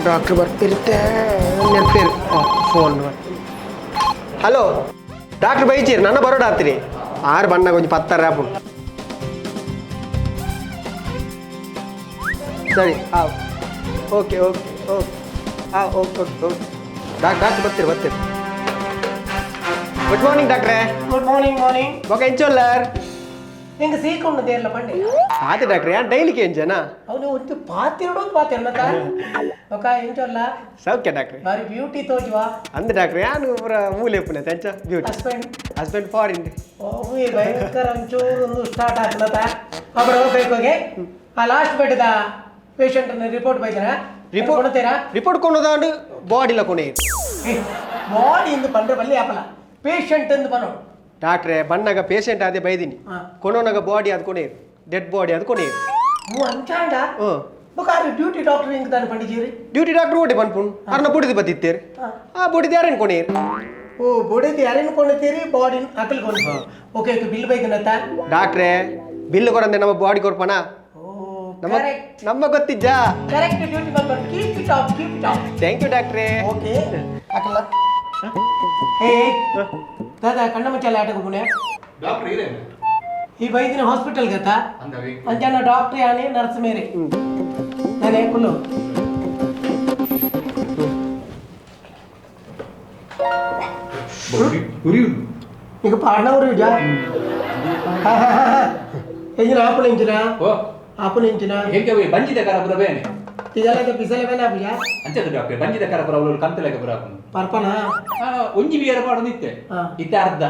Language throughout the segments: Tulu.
ಡಾಕ್ಟ್ರ್ ಬರ್ತಿರುತ್ತೆ ನೆನಪೇರು. ಫೋನ್. ಹಲೋ, ಡಾಕ್ಟ್ರ್ ಬೈಚೀರ್, ನನ್ನ ಬರೋಡಾತ್ರಿ. ಆರು ಬಣ್ಣ ಕೊಂಚ ಪತ್ತರ ಆಪುಂಡು. ಸರಿ, ಹಾಂ, ಓಕೆ ಓಕೆ ಓಕೆ, ಹಾಂ, ಓಕೆ ಓಕೆ ಓಕೆ. ಡಾಕ್ಟ್ರ್ ಬರ್ತೀರಿ ಬರ್ತೀರಿ. ಗುಡ್ ಮಾರ್ನಿಂಗ್ ಡಾಕ್ಟ್ರೇ. Good morning morning. ಬೊಕ ಎಂಚೊಲ್ಲರ್? ನಿಂಗೆ ಸೀಕೊಂಡು ದೇರ್ಲ ಪಂಡೆ. ಆತೆ ಡಾಕ್ಟ್ರೆ, ಯಾನ್ ಡೈಲಿ ಕೇಂಜನಾ? ಅವನು ಒಂದು ಪಾತಿರಡು ಪಾತಿರನತ ఒక ಎಂಚೊಲ್ಲ? ಸೌಖ್ಯ ಡಾಕ್ಟ್ರೆ. ಬಾರಿ ಬ್ಯೂಟಿ ತೋಜುವ. ಅಂದ್ ಡಾಕ್ಟ್ರೆ, ಯಾನು ಪೂರ ಮೂಲೆ ಪುನ ತೆಂಚ ಬ್ಯೂಟಿ. ಹಸ್ಬೆಂಡ್? Husband foreign. ಓ ಭಯಂಕರ ಒಂಚೂರು ಒಂದು ಸ್ಟಾರ್ಟ್ ಆಗ್ತದ. ಅప్పుడు ಹೋಗಿ ಆ ಲಾಸ್ಟ್ ಬೆಡ್ದ ಪೇಷಂಟ್ ರಿಪೋರ್ಟ್ ಬೈದರ? ರಿಪೋರ್ಟ್ ಕೊಡ್ತೀರಾ? ರಿಪೋರ್ಟ್ ಕೊನೋದಾಂಡು ಬಾಡಿಲ ಕೊನೆ. ಬಾಡಿ ಇಂದು ಪಂಡ್ರೆ ಬಲ್ಲಿ ಆಪಲ, ಪೇಷಂಟ್ ಎಂದು ಪನೋಡು. ಡಾಕ್ಟ್ರೆ, ಬಣ್ಣಗ ಪೇಷಂಟ್ ಅದೇ ಬೈದಿನಿ. ಹಾ. ಕೊನೋನಾಗ ಬಾಡಿ ಅದು ಕೊನೇರು, ಡೆಡ್ ಬಾಡಿ ಅದು ಕೊನೇರು. ಮೂ ಅಂಚಾಂಡ? ಹ್ಞೂ. ಬೊಕ ಡ್ಯೂಟಿ ಡಾಕ್ಟರ್ ಇಂಕ್ ದಾನೆ ಪಂಡಿಜೀರಿ? ಡ್ಯೂಟಿ ಡಾಕ್ಟರ್ ಓಡಿ ಪನ್ಪುಣ್ ಅರ್ನ ಬುಡಿದು ಬತ್ತಿತ್ತೇರು. ಹಾ. ಆ ಬುಡಿದು ಯಾರೇನು ಕೊನೇರು? ಓ, ಬೊಡೆದಿ ಯಾರೇನು ಕೊಂಡಿತೀರಿ, ಬಾಡಿ ಅಕಲ್ ಕೊಂಡು. ಓಕೆ ಓಕೆ, ಬಿಲ್ ಬೈದನತ್ತ? ಡಾಕ್ಟ್ರೆ, ಬಿಲ್ ಕೊರಂದೆ ನಮ್ಮ ಬಾಡಿ ಕೊರ್ಪಣ? ಓ. ನಮ್ಮ ಕರೆಕ್ಟ್. ನಮ್ಮ ಗೊತ್ತಿಜ್ಜಾ? ಕರೆಕ್ಟ್ ಡ್ಯೂಟಿ ಮಾಡ್ಕೊಂಡು. Keep it up, keep it up. Thank you ಡಾಕ್ಟ್ರೆ. ಓಕೆ, ಅಕಲ. ಹೇ ದಾದಾ, ಕಣ್ಣ ಮುಚ್ಚಾಲೆ ಆಟಕ್ಕೆ ಪುಣೆ. ಡಾಕ್ಟರ್ ಇರೇನು? ಈ ಬೈದಿನ ಹಾಸ್ಪಿಟಲ್ ಗತ. ಅಂದವೆ. ಅಂಜಾನ ಡಾಕ್ಟರ್ ಯಾನೆ, ನರ್ಸ್ ಮೇರೆ ನಾನೇ ಕುಲ್ಲು. ಉರಿ. నీకు పాడిన ఊరు ಎಂಜಿನ ಆಪುನ ಇಂಚಿನ? ಓ. ಆಪುನ ಇಂಚಿನ? ಹೆಂಗೆ ಬಂಜಿದ ಕರಪುರ ಬೇನೆ. ತಿಜಾಲದ ಪಿಸಲೆ ಬೇನೆ ಆಪುಜ. ಅಂಚದ ಡಾಕ್ಟರ್, ಬಂಜಿದ ಕರಪುರ ಅವಳು ಕಂತಲೆಕ ಪುರ ಹಾಕುನು. ಪರ್ಪನ. ಆ, ಒಂಜಿ ಬಿಯರ್ ಪಾಡೊಂದು ಇತ್ತೆ. ಹಾ. ಇತ್ತೆ ಅರ್ಧ.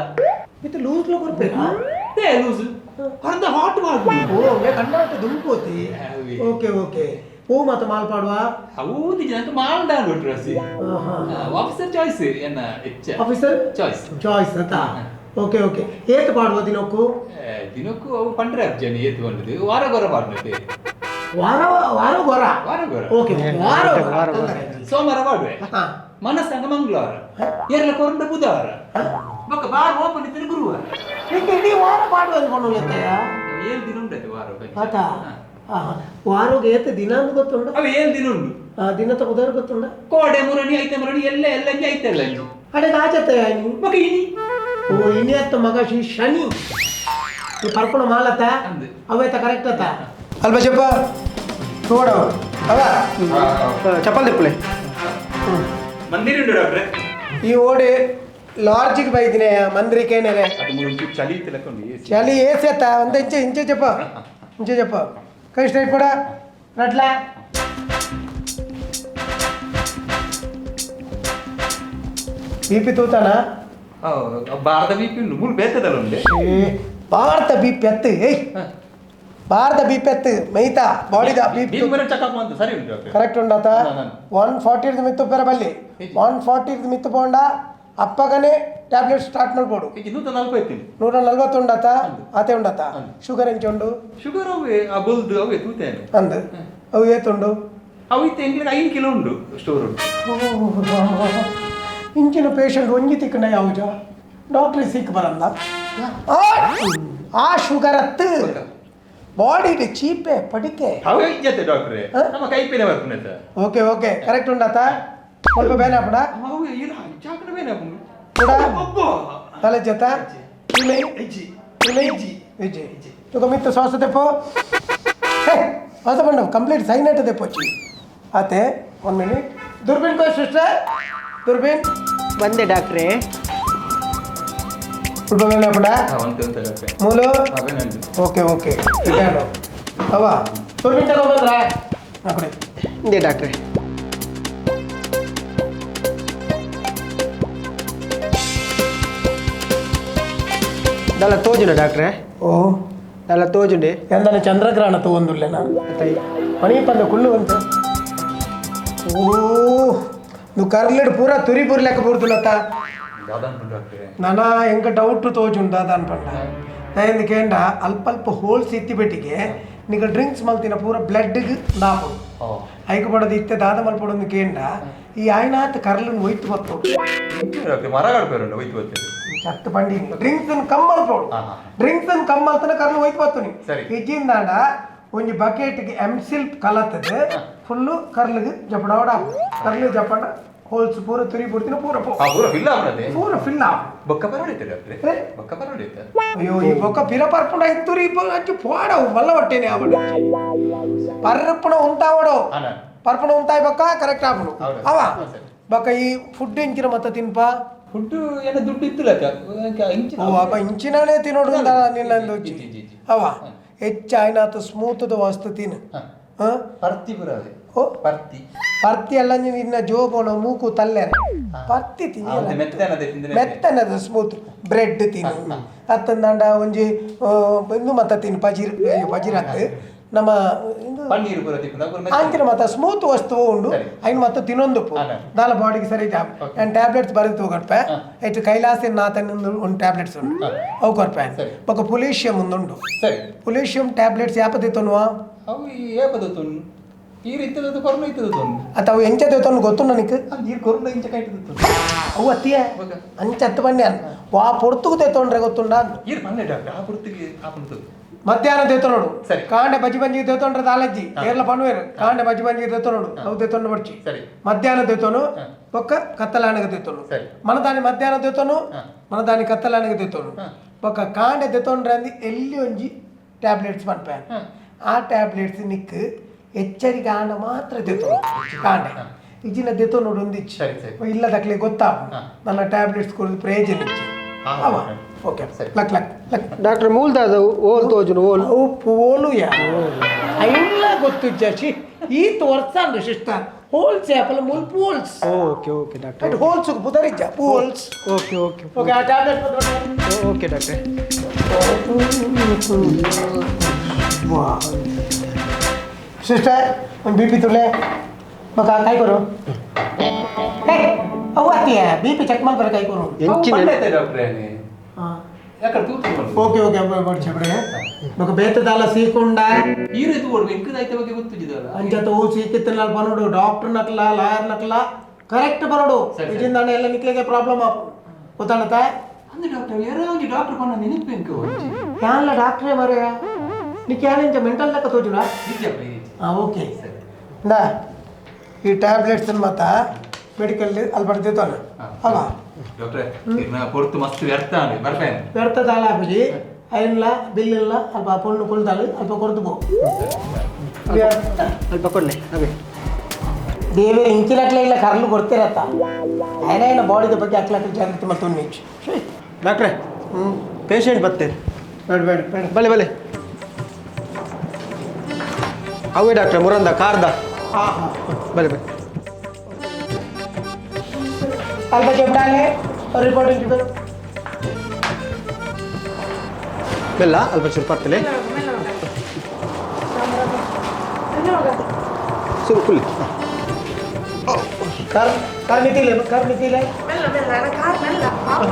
ಇತ್ತು ಲೂಸ್ లో ಕೊರ್ಪೇರಾ? ತೇ ಲೂಸ್ ಅರ್ಧ ಹಾಟ್ ವಾಟರ್. ಓ, ಮೇ ಕಣ್ಣಾಟ ದುಂಪೋತಿ. ಅವಿ. ಓಕೆ ಓಕೆ, ಹೂ ಮತ ಮಾಲ್ಪಾಡುವ. ಹೌದು, ಜನಕ್ಕೆ ಮಾಲ್ಡಾನ್ ಒಟ್ರಾಸಿ. ಆಫೀಸರ್ ಚಾಯ್ಸ್ ಎನ್ನ ಹೆಚ್ಚ. Officer choice. ಚಾಯ್ಸ್ ಅಂತ. ಓಕೆ ಓಕೆ, ಏತ್ ಪಾಡುವ ದಿನಕ್ಕೂ? ದಿನಕ್ಕೂ ಅವು ಪಂಡ್ರೆ ಅರ್ಜನಿ ಏತ್ ಬಂದದ್ದು, ವಾರ ಗೊರ ಪಾಡ್ನತೆ. ವಾರ ವಾರ ಗೊರ? ವಾರ ಗೊರ. ಓಕೆ, ವಾರ. ವಾರ ಗೊರ. ಸೋಮವಾರ ಪಾಡುವೆ. ಹಾ. ಮನಸ್ಸಂಗ ಮಂಗಳವಾರ, ಎರಲ ಕೊರಂಡ ಬುಧವಾರ, ಬೊಕ್ಕ ಬಾರ್ ಓಪನ್ ಇದ್ದರೆ ಗುರುವಾರ. ನಿಂಗೆ ಇಡೀ ವಾರ ಪಾಡುವ ಅನ್ಕೊಂಡು ಲೆಕ್ಕಯ್ಯ. 7 ದಿನ ಉಂಟು ವಾರ ಪಂಚ. ಆತ. ಹಾ. ವಾರೋಗೆ ಏತ್ ದಿನ ಅಂತ ಗೊತ್ತುಂಡ? ಅವು 7 ದಿನ ಉಂಟು. ಆ ದಿನ ತಗೋದಾರು ಗೊತ್ತುಂಡ? ಕೋಡೆ ಮುರಣಿ ಐತೆ, ಮುರಣಿ ಎಲ್ಲ ಎಲ್ಲ ಅಂಜಿ ಐತೆ, ಎಲ್ಲ ಅಂಜಿ. ಅಡೆ ಆಚತ್ತೆ ನೀ. ಬೊಕ್ಕ ಇನಿ. ಓ, ಇನಿ ಅತ್ತ ಮಗ ಶ್ರೀ ಶನಿ ಈ ಪರ್ಪಣ ಮಾಲತ್ತ. ಅಂದು. ಅವೇತ ಕರೆಕ್ಟ್ ಅತ್ತ ಅಲ್ಪ చెప్ప ನೋಡ ಅವ. ಚಪ್ಪಲ್ ತಿಪ್ಪಲೆ. ಮಂದಿರ ಉಂಟು ಡಾಕ್ಟ್ರೆ. ಈ ಓಡಿ ಲಾರ್ಜಿಗೆ ಬೈದಿನಿ ಮಂದ್ರಿಕೇನರೆ. ಅದು ಮುಳುಂಚು ಚಳಿ ತಿಳ್ಕೊಂಡು AC. ಚಳಿ ಏಸತ್ತ ಒಂದು ಇಂಚೆ ಇಂಚೆ చెప్ప ಇಂಚೆ చెప్ప. ಕೈ ಸ್ಟ್ರೈಟ್ ಕೊಡ ರಟ್ಲಾ. B P ತೂತಾನ? ಆ, ಭಾರತ ಬಿ ಪಿ ಉಂಟು, ಮೂರು ಬೇತದಲ್ಲ ಉಂಟು. ಏ, ಭಾರತ ಬಿ ಪಿ ಎತ್ತು. ಏಯ್, ಭಾರತ ಬಿ ಪಿ ಎತ್ತು, ಮೈತಾ ಬಾಡಿದ ಬಿ ಬಿ ಪಿ. ಮರ ಚೆಕಪ್ ಅಂತ ಸರಿ ಉಂಟು ಡಾಕ್ಟ್ರೆ. ಕರೆಕ್ಟ್ ಉಂಡಾತ? ನಾನು. 140 ಮಿತ್ತು ಪೆರ ಬಲ್ಲಿ. 140 ಮಿತ್ತು ಪೋಂಡ ಅಪ್ಪಗನೆ ಟ್ಯಾಬ್ಲೆಟ್ ಸ್ಟಾರ್ಟ್ ಮಾಡ್ಬೋಡು. ಈಗ 140 ಇತ್ತೀನಿ. 140 ಉಂಡಾತ? ಆತೆ ಉಂಡಾತ? ಅಂದು. ಶುಗರ್ ಎಂಚ ಉಂಡು? ಶುಗರ್ ಅವೇ ಆ ಬೊಲ್ದು ಅವೇ ತೂತೇನೆ. ಅಂದು, ಅವು ಏತುಂಡು? ಅವು ಇತ್ತೆ ಎಂಗ್ಲಿಗೆ 5 ಕಿಲೋ ಉಂಟು, ಸ್ಟೋರ್ ಉಂಟು. ಇಂಚಿನ ಪೇಷಂಟ್ ಒಂಜಿ ತಿಕ್ಕಂಡ ಯಾವುಜ ಡಾಕ್ಟ್ರ್ ಸಿಕ್ ಬರಲ್ಲ. ಆ ಶುಗರ್ ಅತ್ತು ಬಾಡಿ ಚೀಪೆ ಪಡಿಕೆ. ಅವೇ ಇಜ್ಜತ್ತೆ ಡಾಕ್ಟ್ರೆ. ಹಾ? ನಮ್ಮ ಕೈಪಿನ ಬರ್ಪುನತ. ಓಕೆ ಓಕೆ, ಕರೆಕ್ಟ್ ಉಂಡಾತ? ಸ್ವಲ್ಪ ಬೇನೆ ಅಪ್ಪಡ. ಅವು ಇಲ್ಲ ಚಾಕನ ಬೇನೆ ಹಾಕೊಂಡು. ಕೂಡ? ಅಬ್ಬಾ. ತಲೆ ಜೊತ ಇಮೈ ಇಮೈ ವಿಜಯ್ ತುಕ ಮಿತ್ತ ಶ್ವಾಸ ತೆಪ್ಪೋ. ಹೇ, ಶ್ವಾಸ ಬಂಡ ಕಂಪ್ಲೀಟ್ ಸೈನ್ ಅಟ್ ತೆಪ್ಪೊಚ್ಚಿ ಆತೆ. ಒನ್ ಮಿನಿಟ್, ದುರ್ಬೀನ್ ಕೋ ಸಿಸ್ಟರ್, ದುರ್ಬೀನ್. ಬಂದೆ ಡಾಕ್ಟ್ರೇ. ಸ್ವಲ್ಪ ಬೇನೆ ಅಪ್ಪಡ. ಹಾ, ಉಂಟು ಉಂಟು ಡಾಕ್ಟ್ರೆ. ಮೂಲು. ಹಾ, ಬೇನೆ ಉಂಟು. ಓಕೆ ಓಕೆ, ಇಟ್ಟಾಡು ಅವ. ದುರ್ಬೀನ್ ತಗೊಂಬಂದ್ರೆ ಕೊಡಿ. ಹಿಂದೆ ಡಾಕ್ಟ್ರೆ. ದಲ್ಲ ತೋಜುಂಡ ಡಾಕ್ಟ್ರೆ? ಓ. ದಲ್ಲ ತೋಜುಂಡೆ. ಎಂದನ ಚಂದ್ರಗ್ರಹಣ ತಗೊಂದುಲ್ಲೇನಾ? ಮಣಿ ಪಂದ ಕುಳ್ಳು ಅಂತ. ಓ, నువ్వు ಕರ್ಲೆಡ್ ಪೂರ ತುರಿ ಪೂರ ಲೆಕ್ಕ ಪೂರ್ತುಲತ್ತ. ದಾದಾ ಉಂಟು ಡಾಕ್ಟ್ರೆ? ನನ ಎಂಕ ಡೌಟ್ ತೋಜುಂಡ ದಾನ್ ಪಂಡ ఎందుకేಂಡ ಅಲ್ಪ ಅಲ್ಪ ಹೋಲ್ಸ್ ಇತ್ತಿ ಬೆಟ್ಟಿಗೆ ನಿಗ ಡ್ರಿಂಕ್ಸ್ ಮಲ್ತಿನ ಪೂರ ಬ್ಲಡ್ಗೆ ನಾಪುಡು. ಓ. ಐಕ್ ಪಡೋದು ಇತ್ತೆ ದಾದ ಮಲ್ಪಡೊಂದು ಕೇಂಡ ಈ ಆಯ್ನಾತ್ ಕರ್ಲನ್ ಒಯ್ತು ಬತ್ತೋಡು. ಎಂಚ ಡಾಕ್ಟ್ರೆ, ಮರ ಗಡ್ಪೇರುಂಡು ಹೋಯ್ತು ಬರ್ತದೆ. ಚತ್ತು ಪಂಡಿ ಡ್ರಿಂಕ್ಸ್ ಕಮ್ಮಲ್ಪೋಡು. ಹಾ, ಹಾ. ಡ್ರಿಂಕ್ಸ್ ಕಮ್ಮಲ್ತನ ಕರ್ಲು ಒಯ್ತು ಬತ್ತುನಿ. ಸರಿ. ಇಜ್ಜಿಂದಾಂಡ ಒಂಜಿ ಬಕೆಟ್ಗೆ ಎಮ್ ಸಿಲ್ಪ್ ಕಲತ್ತದೆ ಫುಲ್ಲು ಕರ್ಲಿಗೆ ಜಪಡವಡ ಕರ್ಲು ಜಪಡ ಹೋಲ್ಸ್ ಪೂರ ತುರಿ ಪೂರ್ತಿನ ಪೂರ ಪೋ ಆ ಪೂರ ಫಿಲ್ ಆವನದೆ ಪೂರ ಫಿಲ್ ಆಪ್ ಬೊಕ್ಕ ಪರವಡಿತ ಡಾಕ್ಟ್ರೆ ಏ? ಬೊಕ್ಕ ಪರವಡಿತ ಅಯ್ಯೋ ಈ ಬೊಕ್ಕ ಪಿರ ಪರ್ಪುಂಡ ತುರಿ ಅಂಚು ಪೋಡವು ಮಲ್ಲ ಹೊಟ್ಟೆನೆ ಆವಡು ಪರ್ಪುಣ ಉಂತಾವಡು ಅನ ಪರ್ಪುಣ ಉಂತಾಯ್ ಬೊಕ್ಕ ಕರೆಕ್ಟ್ ಆಪುಂಡು ಹೌದು. ಅವ ಹೌದು ಸರ್. ಬೊಕ್ಕ ಈ ಫುಡ್ ಇಂಚಿನ ಮತ್ತ ತಿನ್ಪ ಫುಡ್ ಏನ ದುಡ್ಡು ಇತ್ತಿಲ್ಲ ಓ ಅಪ್ಪ ಇಂಚಿನಾನೇ ತಿನ್ನೋಡು ನಿನ್ನ G, G, G. ಅವ ಹೆಚ್ಚಾಯ್ನಾತು ಸ್ಮೂತ್ದ ವಸ್ತು ತಿನ್ನು ಹಾ ಪರ್ತಿ ಪುರ ಅದೇ ಓ ಪರ್ತಿ ಪರ್ತಿ ಅಲ್ಲ ನೀನು ಇನ್ನ ಜೋಬೋಣ ಮೂಕು ತಲ್ಲೆ ಪರ್ತಿ ಆ, ಒಂದು ತಿನ್ನಿ ಮೆತ್ತನದೆ ತಿಂದ್ರೆ ಮೆತ್ತನದ ಸ್ಮೂತ್ ಬ್ರೆಡ್ ತಿನ್ನು ಅತ್ತಂದಾಂಡ ಒಂಜಿ ಇಂದು ಮತ್ತ ತಿನ್ನು ಪಜಿರ್ ಅಯ್ಯೋ, ಪಜಿರ್ ಅತ್ತು ನಮ್ಮ ಇಂದು ಪನ್ನೀರ್ ಪೂರ ತಿಪ್ಪುನ ಪೂರ ಮೆತ್ತನೆ. ಅಂಚಿನ ಮತ್ತ ಸ್ಮೂತ್ ವಸ್ತು ಉಂಡು ಸರಿ. ಐನ್ ಮತ್ತ ತಿನ್ನೊಂದುಪ್ಪು ಅಲ್ಲ. ದಾಲ ಬಾಡಿಗೆ ಸರಿ ಆ್ಯಂಡ್ ಟ್ಯಾಬ್ಲೆಟ್ಸ್ ಬರೆದು ತಗೊಡ್ಪೆ ಐಟ್ ಕೈಲಾಸ ನಾತನ್ ಒಂದು ಟ್ಯಾಬ್ಲೆಟ್ಸ್ ಉಂಡು ಹಾ. ಅವು ಕೊರ್ಪೆ ಸರಿ. ಬೊಕ್ಕ ಪೊಲೇಷಿಯಂ ಒಂದುಂಡು ಸರಿ ಪೊಲೇಷಿಯಂ ಟ್ಯಾಬ್ಲೆಟ್ಸ್ ಯಾಪದೆ ತೊನ್ನುವ ಅವು ಏಪದ ತುನ್ ಈ ರೀತಿಯದ್ದು ಕೊರೋನಾ ಇತ್ತದ ತುನ್ ಅತ್ತ ಅವು ಎಂಚ ತೊನ್ನು ಗೊತ್ತು ನನಗೆ ಈ ಕೊರೋನಾ ಇಂಚ ಕಾಯ್ತದ ತುನ್ ಅವು ಅತ್ತಿಯ ಬೊಕ್ಕ ಅಂಚ ಹತ್ತು ಬನ್ನಿ ಅನ್ ವಾ ಪೊರ್ತುಗು ತೇತೊಂಡ್ರೆ ಗೊತ್ತುಂಡ ಈರ್ ಪನ್ನೆ ಡಾಕ್ಟರ್ ಆ ಪುರ್ತಿಗೆ ಆಪುಂಡು ಮಧ್ಯಾಹ್ನ ದೇತೊನೋಡು ಸರಿ. ಕಾಂಡೆ ಬಜ್ಜಿ ಬಂಜಿ ದೇತೊಂಡ್ರೆ ದಾಲಜ್ಜಿ ಕೇರಳ ಪನ್ವೇರು ಕಾಂಡೆ ಬಜ್ಜಿ ಬಂಜಿ ದೇತೊನೋಡು ಅವು ದೇತೊಂಡು ಬಡ್ಚಿ ಸರಿ. ಮಧ್ಯಾಹ್ನ ದೇತೊನು ಹಾ. ಬೊಕ್ಕ ಕತ್ತಲಾಣಗ ದೇತೊನು ಸರಿ. ಮನದಾನಿ ಮಧ್ಯಾಹ್ನ ದೇತೊನು ಹಾ. ಮನದಾನಿ ಕತ್ತಲಾಣಗ ದೇತೊನು ಹಾ. ಬೊಕ್ಕ ಕಾಂಡೆ ದೇತೊಂಡ್ರೆ ಅಂದು ಎಲ್ಲಿ ಒಂಜಿ ಟ್ಯಾಬ್ಲೆಟ್ಸ್ ಪನ್ಪೆ ಹಾ. ಆ ಟ್ಯಾಬ್ಲೆಟ್ಸ್ ನಿಕ್ ಎಚ್ಚರಿಕೆ ಆಂಡ ಮಾತ್ರ ದೇತೊನು ಕಾಂಡೆ ಇಜಿನ ದೇತೊನೋಡು ಒಂದಿಚ್ಚಿ ಸರಿ, ಸರಿ. ಇಲ್ಲ ದಕ್ಲೆ ಗೊತ್ತಾಗ ಹಾ. ನನ್ನ ಟ್ಯಾಬ್ಲೆಟ್ಸ್ ಕೊಡೋದು ಪ್ರಯೋಜನ ಇಚ್ಚಿ ಹಾ, ಅವ ಹಾ. ಓಕೆ ಸರಿ. Luck luck luck doctor ಮೂಲ್ದಾದ ಓಲ್ ತೋಜುನು ಓಲ್ ಅವು ಪೋಲು ಯಾ ಐನ್ಲ ಗೊತ್ತು ಜಶಿ ಈತ್ ವರ್ಷ ಅಂದು ಶಿಷ್ಟ ಹೋಲ್ಸ್ ಆಪಲ್ ಮುಲ್ poles okay okay doctor at holes ಬುದರಿಜ್ಜ poles okay okay okay ಆ tablet okay doctor sister ಒಂದು ಬಿ ಪಿ ತುಲೆ ಮಗ ಕಾಯಿ ಕೊರು ಹೇ ಅವು ಅತ್ತಿಯ B P check ಮಾಡ್ಬಾರ ಕಾಯಿ ಕೊರು ಎಂಚಿನ ಪನ್ನೆ ಡಾಕ್ಟ್ರೆ ಯಾಕಡೆ ತೂತು ಓಕೆ ಓಕೆ ಬಡ್ಚೆ ಬಿಡೆ ಮಗ ಬೇತದಾಲ ಸೀಕೊಂಡ ಈ ರೀತಿ ಓಡ್ಬೇಕು ಇಂಕದ ಬಗ್ಗೆ ಗೊತ್ತಿದ್ದಲ್ಲ ಅಂಚತ ಓ ಸೀಕಿತ್ತಲ್ಲ ಬರೋಡು ಡಾಕ್ಟರ್ ನಕ್ಲ ಲಾಯರ್ ನಕ್ಲ ಕರೆಕ್ಟ್ ಬರೋಡು ಸರಿ, ಸರಿ. ವಿಜಿಂದಾಣ ಎಲ್ಲ ನಿಕ್ಲೆಗೆ ಪ್ರಾಬ್ಲಮ್ ಆಪು ಗೊತ್ತಾಣತ ಅಂದ್ರೆ ಡಾಕ್ಟರ್ ಯಾರೋ ಒಂಜಿ ಡಾಕ್ಟರ್ ಪನ್ನ ನೆನಪು ಇಂಕ ಒಂಜಿ ಯಾನ್ಲ ಡಾಕ್ಟ್ರೇ ಮರೆಯ ನಿಕ್ ಯಾನಿಂಚ ಮೆಂಟಲ್ ಲೆಕ್ಕ ತೋಜುನ ನಿಜಪ್ಪ ಈ ರೀತಿ. ಹಾಂ ಓಕೆ ಸರಿ. ಇಂದಾ ಈ ಟ್ಯಾಬ್ಲೆಟ್ಸ್ ಮತ್ತ ಮೆಡಿಕಲ್ ಅಲ್ಲಿ ಬರ್ದಿದ್ದಾನೆ ಹಾ. ಅಲ್ಲ ಡಾಕ್ಟ್ರೆ ಇರ್ನ ಪೊರ್ತು ಮಸ್ತ್ ವ್ಯರ್ಥ ಅಂದೆ ಬರ್ಪೇನೆ ವ್ಯರ್ಥದಾಲ ಆಪುಜಿ ಐನ್ಲ ಬಿಲ್ ಇಲ್ಲ ಅಲ್ಪ ಪೊಣ್ಣು ಕುಲ್ದಾಳು ಅಲ್ಪ ಕೊರ್ದು ಪೋ ವ್ಯರ್ಥ. ಅಲ್ಪ ಕೊಡ್ಲೆ ಅವೇ ದೇವರ ಇಂಚಿನಟ್ಲೆ ಇಲ್ಲ ಕರ್ಲು ಕೊಡ್ತಿರತ್ತ ಏನೇನು ಬಾಡಿದ ಬಗ್ಗೆ ಅಕ್ಲಾಕ ಜಾಗೃತಿ ಮತ್ತು ನೀಚ್ ಡಾಕ್ಟ್ರೆ ಹ್ಞೂ ಪೇಷಂಟ್ ಬರ್ತೇನೆ ಬೇಡ ಬೇಡ ಬೇಡ ಬಲೆ ಬಲೆ ಅವೇ ಡಾಕ್ಟ್ರೆ ಮುರಂದ ಕಾರ್ದ ಹಾಂ ಹಾಂ ಬಲೆ ಬಲೆ ಅಲ್ಪ ಚೆಪ್ಡಾಲೆ ರಿಪೋರ್ಟ್ ಇಂಚು ಬೆಲ್ಲ ಅಲ್ಪ ಚೂರು ಪತ್ತಲೆ ಸುರು ಕುಲ್ಲಿ ಕರ್ ಕರ್ ಮಿತಿಲೆ ಕರ್ ಮಿತಿಲೆ ಮೆಲ್ಲ ಮೆಲ್ಲ ನನ್ನ ಕಾರ್ ಮೆಲ್ಲ ಪಾಪ.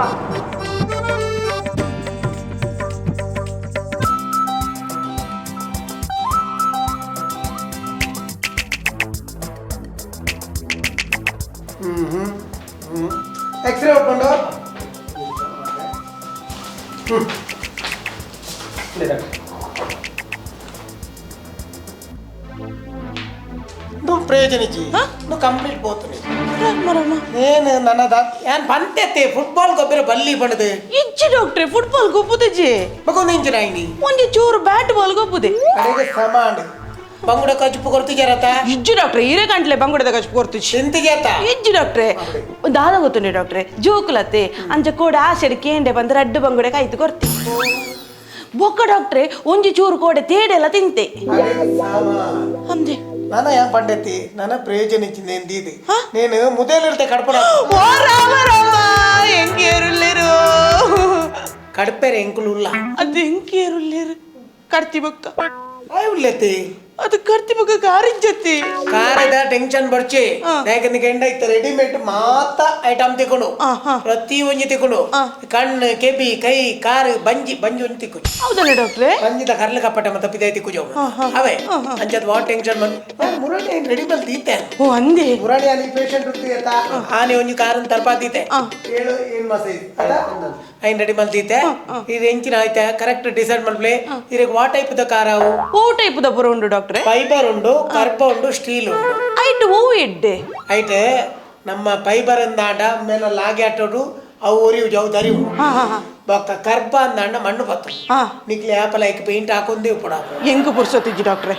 ಎಕ್ಸ್ರೇ ಹೊಡ್ಕೊಂಡು నువ్వు ಪ್ರಯೋಜನ ಇಜ್ಜಿ నువ్వు ಕಂಪ್ಲೀಟ್ పోతుంది నేను ನನ್ನ ಯಾನ್ ಪಂತೆತ್ತೆ ಫುಟ್ಬಾಲ್ ಗೊಬ್ಬರ ಬಲ್ಲಿ ಬಣ್ಣದು ಇಜ್ಜಿ ಡಾಕ್ಟ್ರೆ ಫುಟ್ಬಾಲ್ ಗೊಬ್ಬುದಿಜ್ಜಿ ಮಗೊಂದು ಇಂಚಿನ ಐನಿ ಒಂಜಿ ಚೂರು ಬ್ಯಾಟ್ ಬಾಲ್ ಗೊಬ್ಬುದೆ ಕಡೆಗೆ ಸಮಾಂಡ್ ಬಂಗುಡ ಕಚ್ಚುಪು ಕೊರ್ತಿಜಾರತ ಇಜ್ಜಿ ಡಾಕ್ಟ್ರೆ ಹಿರೇ ಗಂಟ್ಲೆ ಬಂಗುಡದ ಕಚ್ಚು ಕೊರ್ತಿಜಿ ತಿಂತಿಜಾತ ಇಜ್ಜಿ ಡಾಕ್ಟ್ರೆ ದಾದ ಗೊತ್ತುಂಡೆ ಡಾಕ್ಟ್ರೆ ಜೋಕುಲತ್ತೆ ಅಂಚ ಕೋಡೆ ಆಸೆಡ್ ಕೇಂಡೆ ಬಂದು ರಡ್ಡು ಬಂಗುಡೆ ಕಾಯ್ತು ಕೊರ್ತಿ ಬೊಕ್ಕ ಡಾಕ್ಟ್ರೆ ಒಂಜಿ ಚೂರು ಕೋಡೆ ತೇಡೆಲ್ಲ ತಿಂತೆ ಅಂದೆ ನಾನ ಯಾನ್ ಪಂಡೆತಿ ನನ್ನ ಪ್ರಯೋಜನ ಇಚ್ಚಿಂದ ಎಂದಿದೆ నేను ಮುದೇಲಿರ್ತೆ ಕಡ್ಪಡ ಓ ರಾಮ ರಾಮ ಎಂಗೇರುಲ್ಲೇರು ಕಡ್ಪೆರೆ ಎಂಕುಲು ಉಲ್ಲ ಅದು ಎಂಕೇರುಲ್ಲೇರು ಕಡ್ತಿ ಬೊಕ್ಕ ಆಯ್ ಉಲ್ಲೆತಿ ಅದು ಕಡ್ತಿ ಬೊಕ್ಕ ಕಾರಿಂಜತ್ತಿ ಕಾರದ ಟೆನ್ಷನ್ ಬರ್ಚಿ ಯಾಕಂದ್ರೆ ಕೆಂಡ ಇತ್ತ ರೆಡಿಮೇಡ್ ಮಾತ ಐಟಮ್ ತಿಕೊಂಡು ಪ್ರತಿ ಒಂಜಿ ತಿಕೊಂಡು ಕಣ್ಣು ಕೆಬಿ ಕೈ ಕಾರು ಬಂಜಿ ಬಂಜಿ ಒಂಜಿ ತಿಕ್ಕು ಹೌದಲ್ಲ ಡಾಕ್ಟ್ರೆ ಬಂಜಿದ ಕರ್ಲ ಕಪ್ಪಟ ಮತ್ತೆ ಪಿದಾಯಿ ತಿಕ್ಕು ಜೋಗ ಅವೇ ಅಂಚದ what tension ಬಂದು ಮುರಳಿ ರೆಡಿಮೇಡ್ ತೀತೆ ಓ ಅಂದೆ ಮುರಳಿ ಅಲ್ಲಿ ಪೇಷಂಟ್ ಇರ್ತೀಯತ್ತ ಆನೆ ಒಂಜಿ ಕಾರನ್ ತರ್ಪಾತೀತೆ ಏಳು ಏನ್ ಮಸೈಜ್ ಅದ ಐನ್ ರೆಡಿ ಮಲ್ತೀತೆ. ಇದು ಎಂಚಿನ ಆಯ್ತಾ ಕರೆಕ್ಟ್ ಡಿಸೈಡ್ ಮಲ್ಪ್ಲೆ. ಇರಗ್ ವಾ ಟೈಪ್ ದ ಕಾರ್ ಅವು? ಓ ಟೈಪ್ ದ ಪೂರ ಉಂಡು ಡಾಕ್ಟ್ರೆ. ಫೈಬರ್ ಉಂಡು, ಕರ್ಪ ಉಂಡು, ಸ್ಟೀಲ್ ಉಂಡು. ಐಟ್ ಓ ಎಡ್ಡೆ? ಐಟ್ ನಮ್ಮ ಫೈಬರ್ ಅಂದಾಂಡ ಮೇಲೆ ಲಾಗಿ ಆಟೋಡು ಅವು ಒರಿವು ಜವು ದರಿವು. ಬೊಕ್ಕ ಕರ್ಪ ಅಂದಾಂಡ ಮಣ್ಣು ಪತ್ತು. ನಿಕ್ಲೆ apple hike paint ಹಾಕೊಂದೇ ಉಪ್ಪಡ. ಎಂಕ್ ಪುರ್ಸೊತ್ತಿಜ್ಜಿ ಡಾಕ್ಟ್ರೆ.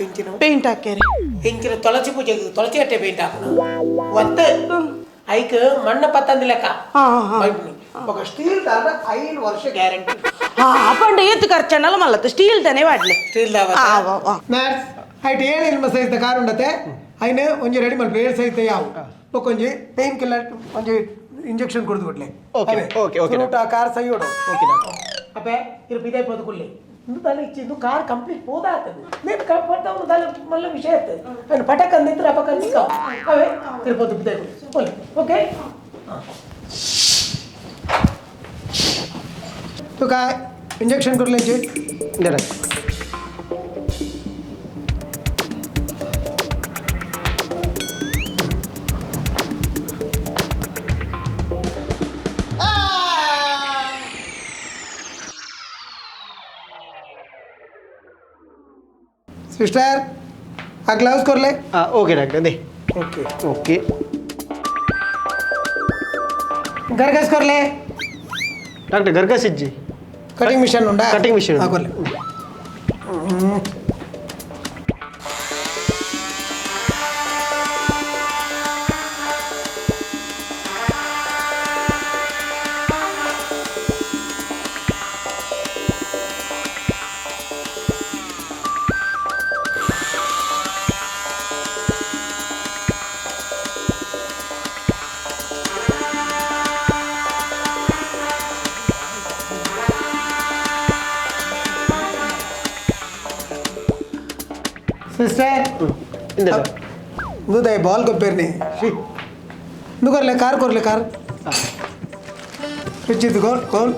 ಎಂಚಿನ? ಪೇಂಟ್ ಹಾಕ್ಯಾರೆ. ಎಂಚಿನ ತುಳಸಿ ಪೂಜೆ ತುಳಸಿ ಕಟ್ಟೆ ಪೇಂಟ್ ಹಾಕೋಣ ಒತ್ತೆ ಐಕ್ ಮಣ್ಣು ಪತ್ತಂದಿ ಲೆಕ್ಕ. ಬೊಕ್ಕ ಸ್ಟೀಲ್ ದಾದ 5 ವರ್ಷ ಗ್ಯಾರಂಟಿ. ಪಂಡ ಏತ್ ಖರ್ಚಣ್ಣಲ್ಲ ಮಲ್ಲತ್ತು ಸ್ಟೀಲ್ ತಾನೆ ವಾಡ್ಲೆ. ಸ್ಟೀಲ್ ದಾವ. ನರ್ಸ್ ಐಟ್ 7 ಎಲ್ಮ size the car ಉಂಡತೆ ಐನ ಒಂಜಿ ರೆಡಿ ಮಲ್ಪೆ 7 ಸೈಜ್ ಯಾವ ಬೊಕ್ಕ ಒಂಜಿ ಪೇನ್ ಕಿಲ್ಲರ್ ಒಂಜಿ ಇಂಜೆಕ್ಷನ್ ಕೊಡ್ದು ಕೊಡ್ಲೆ. Okay, okay, okay. ಸುರುಟ car ಸೈಯೋಡು. Okay doctor. ಅಪ್ಪೆ ಇರು ಪಿದಾಯಿ ಪೋದು ಕುಲ್ಲೆ ಇಂದು ತಲೆ ಇಚ್ಚಿ ಇಂದು ಕಾರ್ ಕಂಪ್ಲೀಟ್ ಪೋದಾಗ್ತದೆ ನೀನು ಪಟ್ಟವನು ತಲೆ ಮಲ್ಲ ವಿಷಯ ಇರ್ತದೆ ಅವನು ಪಟಕ್ ಅಂದಿದ್ರೆ ಅಪಕ ನಿಕ್ಕ ಅವೇ ತಿರುಪತಿ ಪಿದಾಯಿ ಕೊಡ್ಲೆ. ಓಕೆ ತುಕ ಇಂಜೆಕ್ಷನ್ ಕೊಡ್ಲೆ ಇಂದ doctor. Sister ಆ ಗ್ಲೌಸ್ ಕೊರ್ಲೆ. ಓಕೆ ಡಾಕ್ಟರ್ ಅದೇ. ಓಕೆ. ಓಕೆ. ಗರ್ಗಸ್ ಕೊರ್ಲೆ. ಡಾಕ್ಟರ್ ಗರ್ಗಸ್ ಇಜ್ಜಿ. ಕಟಿಂಗ್ ಮಿಷನ್ ಉಂಡಾ? ಕಟಿಂಗ್ ಮಿಷನ್ ಉಂಟು. ಕೊರ್ಲೆ. ಸಿಸ್ಟರ್ ಇಂದ ಡಾಕ್ಟರ್. ಇಂದು ಬಾಲ್ ಕೊಪ್ಪೇರ್ನಿ she ಇಂದು ಕೊರ್ಲೆ ಕಾರ್ ಕೊರ್ಲೆ ಕಾರ್ ಫ್ರಿಜ್ ಇದು ಗೋಲ್ ಗೋಲ್.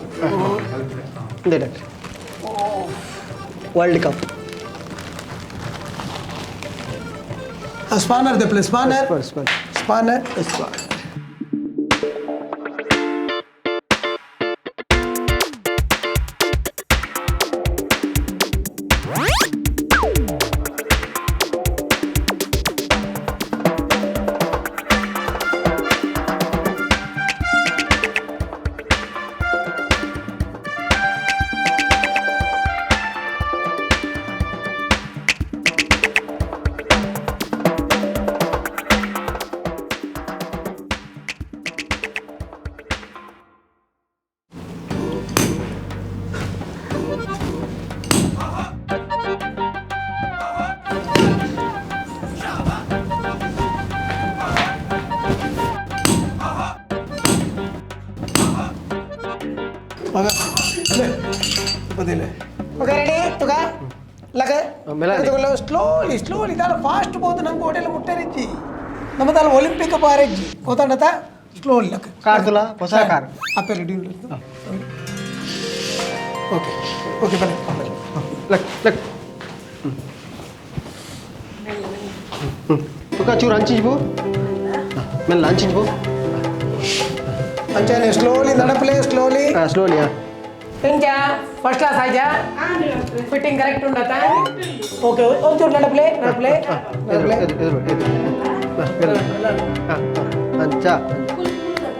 ಇಂದ doctor. World cup. Spanner ದೆಪ್ಲೆ spanner. Spanner. Spanner. Spanner. ಮಗ ಬದಿಲೆ ಓಕೆ ರೆಡಿ ತುಗ ಲಗ ಮೆಲ್ಲ. ಸ್ಲೋಲಿ ಸ್ಲೋಲಿ ದಾಲ ಫಾಸ್ಟ್ ಬೋದು ನಂಗೆ ಹೋಟೆಲ್ ಮುಟ್ಟೆ ರಿಜ್ಜಿ ನಮ್ಮ ದಾಲ ಒಲಿಂಪಿಕ್ ಬಾರೆಜ್ಜಿ ಗೊತ್ತಾಂಡತ ಸ್ಲೋಲಿ ಲಕ್ಕ. ಕಾರ್ ತುಲ ಹೊಸ ಕಾರ್. ಅಪ್ಪೆ ready. Okay okay ಬನ್ನಿ. ಲಕ್ ಲಕ್ ತುಕ ಚೂರು ಹಂಚಿಜ್ಬು ಮೆಲ್ಲ ಹಂಚಿಜ್ಬು. ಅಂಚಾನೆ ಸ್ಲೋಲಿ ನಡಪಲೆ ಸ್ಲೋಲಿ. ಸ್ಲೋಲಿ. ಎಂಚ ಫಸ್ಟ್ ಕ್ಲಾಸ್ ಆಯ್ತಾ? ಫಿಟ್ಟಿಂಗ್ ಕರೆಕ್ಟ್ ಉಂಡತಾ? ಓಕೆ ಒಂಚೂರು ನಡಪಲೆ ನಡಪಲೆ ಎದುರು ನಡಪಲೆ. ಎದುರು ಎದುರು ಎದುರು ಅಂಚ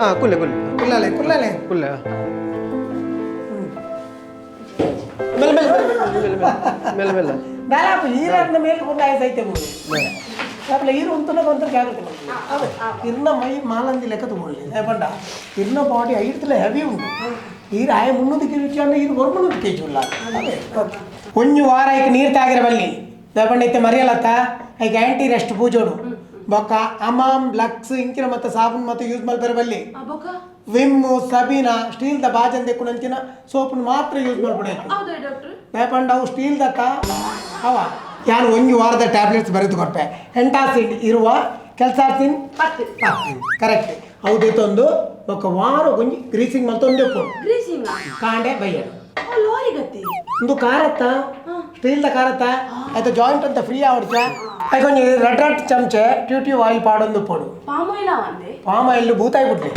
ಹಾಂ ಕುಲ್ಲೆ ಕುಲ್ಲೆ. ಕುಲ್ಲಾಲೆ ಕುಲ್ಲಾಲೆ. ಕುಲ್ಲೆ. మెల్ల మెల్ల. మెల్ల మెల్ల. దాదాపు ఈరాత్న మేలుకుండా అయితే లోపల ఈరు ఉంటున్న కొంత జాగ్రత్త. ఇర్న my మాలంది లెక్క తుమ్ముళ్ళు లేకుండా ఇర్న బాడీ ఐదులో హెవీ ಉಂಟು. ಈರು ಆಯ 300 ಕೆಜಿ ಅಂದ್ರೆ ಈರು 300 ಕೆಜಿ ಉಲ್ಲ. ಒಂಜು ವಾರ ಐಕ್ ನೀರು ತಾಗಿರ ಬಲ್ಲಿ ದೇಪಂಡ ಇತ್ತೆ ಮರಿಯಲತ್ತ ಐಕ್ ಆಂಟಿ ರೆಸ್ಟ್ ಪೂಜೋಡು ಬೊಕ್ಕ ಅಮಾಮ್ ಲಕ್ಸ್ ಇಂಚಿನ ಮತ್ತೆ ಸಾಬೂನ್ ಮತ್ತೆ ಯೂಸ್ ಮಲ್ಪೆರ ಬಲ್ಲಿ. ವಿಮ್ ಸಬೀನಾ ಸ್ಟೀಲ್ the ಬಾಜನ್ ದೆಕ್ಕುನಂಚಿನ ಸೋಪನ್ ಮಾತ್ರ ಯೂಸ್ ಮಲ್ಪಡೆ. ದೇಪಂಡ ಅವು ಸ್ಟೀಲ್ ದತ್ತ ಅವ ಯಾನು ಒಂಜಿ ವಾರದ ಟ್ಯಾಬ್ಲೆಟ್ಸ್ ಬರೆದು ಕೊಟ್ಟೆ. ಎಂಟಾಸಿಡ್ ಇರುವ ಕೆಲ್ಸಾಸಿನ್ ಕರೆಕ್ಟ್ ಹೌದಿತ್ತೊಂದು ಬೊಕ್ಕ ವಾರ ಒಂಜಿ ಗ್ರೀಸಿಂಗ್ ಮಲ್ತೊಂದೇ ಕಾಂಡೆ ಬೈಯಡು ಒಂದು ಕಾರತ್ತ ಸ್ಟೀಲ್ದ ಕಾರತ್ತ ಆಯ್ತು ಜಾಯಿಂಟ್ ಅಂತ ಫ್ರೀ ಆವಡ್ಚ ಐಕೊಂಜಿ ರೆಡ್ ರೆಡ್ ಚಮಚೆ ಟ್ಯೂ ಟ್ಯೂ ಆಯಿಲ್ ಪಾಡೊಂದು ಪೋಡು. ಪಾಮ್ ಆಯಿಲ್ ಭೂತಾಯಿ ಬಿಡ್ಲಿ.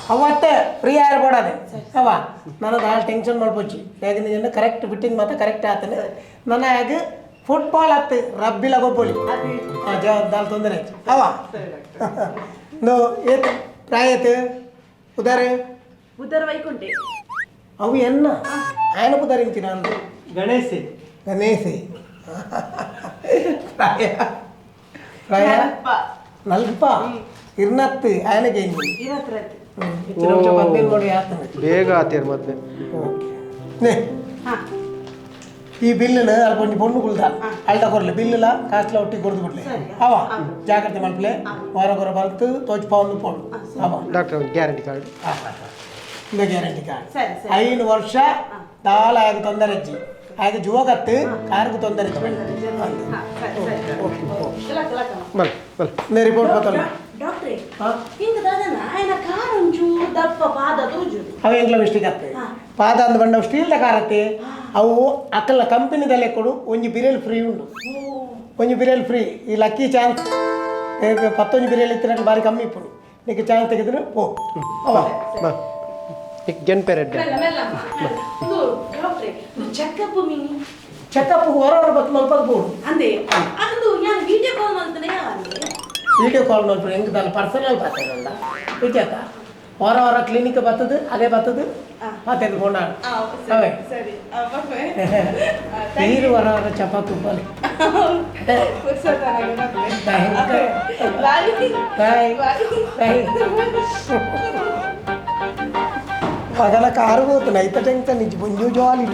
ಅವತ್ತೆ ಫ್ರೀ ಆಯರ್ ಬೋಡಾದೆ ಅವ ನನಗೆ ಆ ಟೆನ್ಷನ್ ಮಾಡ್ಪೊಚ್ಚಿ ಯಾಕಂದ್ರೆ ಕರೆಕ್ಟ್ ಫಿಟ್ಟಿಂಗ್ ಮಾತ್ರ ಕರೆಕ್ಟ್ ಆತನೆ ನನ್ನ ಆಗ ಫುಟ್ಬಾಲ್ ಹತ್ತು ರಬ್ಬಿಲ ಗೊಬ್ಬೊಲಿ ದಾಲ್ ತೊಂದರೆ ಆಯ್ತು ಅವ ನೋ ಏತ್ ಪ್ರಾಯತ್ ಉದಾರೆ ಉದರ ವೈಕುಂಠೆ ಅವು ಎನ್ನ ಆಯನ ಪುದಾರ್ ಇಂತಿನ ಅಂದು ಗಣೇಶ್ ಗಣೇಶಿ ಪ್ರಾಯ ಪ್ರಾಯ ನಲ್ಪ ಇರ್ನತ್ತು ಆಯನಗೆ ಇಂದಿ ಇರತ್ರದ್ದು ಪದ್ನೇಳು ನೋಡಿ ಆತನ ಬೇಗ ಆತೇರ್ ಮದ್ವೆ ಓಕೆ ನೇ ಹಾ ಈ ಬಿಲ್ಲುನ ಅಲ್ಪ ಒಂಜಿ ಪೊಣ್ಣು ಕುಲ್ದ ಅಲ್ಟ ಕೊರ್ಲೆ ಬಿಲ್ಲುಲ ಕಾಸ್ಲ ಒಟ್ಟಿಗೆ ಕೊರ್ದು ಬಿಡ್ಲೆ ಅವ ಜಾಗ್ರತೆ ಮಲ್ಪಲೆ ವಾರ ಕೊರ ಬರ್ತು ತೋಚ್ ಪಾವೊಂದು ಪೋಡು ಅವ ಡಾಕ್ಟರ್ ಗ್ಯಾರಂಟಿ ಕಾರ್ಡ್ ಇಂದ ಗ್ಯಾರಂಟಿ ಕಾರ್ಡ್ ಸರಿ, ಸರಿ. ಐದು ವರ್ಷ ದಾಲ ಆಗ ತೊಂದರೆ ಅಜ್ಜಿ ಆಗ ಜುವಕತ್ತು ಕಾರ್ಗೆ ತೊಂದರೆ ಅಜ್ಜಿ ಹಾ ಸರಿ ಸರಿ ಓಕೆ ಓಕೆ ಲಕ್ಕ ಲಕ್ಕ ಬಲ್ ಬಲ್ ಇಂದ ರಿಪೋರ್ಟ್ ಬತ್ತಲ್ಲ ಡಾಕ್ಟ್ರೆ ಹಾ ಹಿಂಗ ದಾದನ ಆಯನ ಕಾರ್ ಒಂಚೂರು ದಪ್ಪ ಪಾದ ತೋಜುದು ಅವ ಎಂಗ್ಲ ಮಿಸ್ಟೇಕ್ ಆಗ್ತದೆ ಪಾದ ಅಂದ್ ಬಂಡ ಸ್ಟೀಲ್ದ ಕಾರತ್ತೆ ಅವು ಅಕ್ಕಲ ಕಂಪನಿದಲ್ಲೇ ಕೊಡು ಒಂಜಿ ಬಿರಿಯಲ್ ಫ್ರೀ ಉಂಡು ಒಂಜಿ ಬಿರಿಯಲ್ ಫ್ರೀ ಈ ಲಕ್ಕಿ ಚಾನ್ಸ್ ಪತ್ತೊಂಜಿ ಬಿರಿಯಲ್ ಇತ್ತಿನ ಬಾರಿ ಕಮ್ಮಿ ಇಪ್ಪುಡು ನಿಕ್ಕೆ ಚಾನ್ಸ್ ತೆಗೆದ್ರೆ ಪೋ ಅವ ಬಾ ಗೆನ್ ಪೆರೆಡ್ ಮೆಲ್ಲ ಮೆಲ್ಲ ಒಂದು ಡಾಕ್ಟ್ರೆ ಚೆಕಪ್ ಮಿನಿ ಚೆಕಪ್ ಹೊರ ಹೊರ ಬತ್ತು ಮಲ್ಪದ ಬೋಡು ಅಂದೆ ಅಂದು ಯಾನ್ ವಿಡಿಯೋ ಕಾಲ್ ಮಾಡ್ತಾನೆ ಯಾವಂದೆ ವಿಡಿಯೋ ಕಾಲ್ ಮಲ್ಪಡು ಹೆಂಗೆ ದಾಲ ಪರ್ಸನಲ್ ಪಾತೇನಲ್ಲ ವಿಚಾಕ ಹೊರ ಹೊರ ಕ್ಲಿನಿಕ್ ಬರ್ತದೆ ಅದೇ ಬರ್ತದೆ ಪಾತೇದು ಕೊಂಡಾಡು ಅವೇ ಸರಿ ನೀರು ಹೊರ ಹೊರ ಚಪಾತಿ ಉಪ್ಪಲಿ ಬಾಯ್ ಬಾಯ್ ಬಾಯ್ ಮಗನ ಕಾರು ಹೋಗ್ತಾನೆ ಐತ ಟೆನ್ಷನ್ ಇಜ್ಜಿ ಬೊಂಜು ಜಾಲಿ.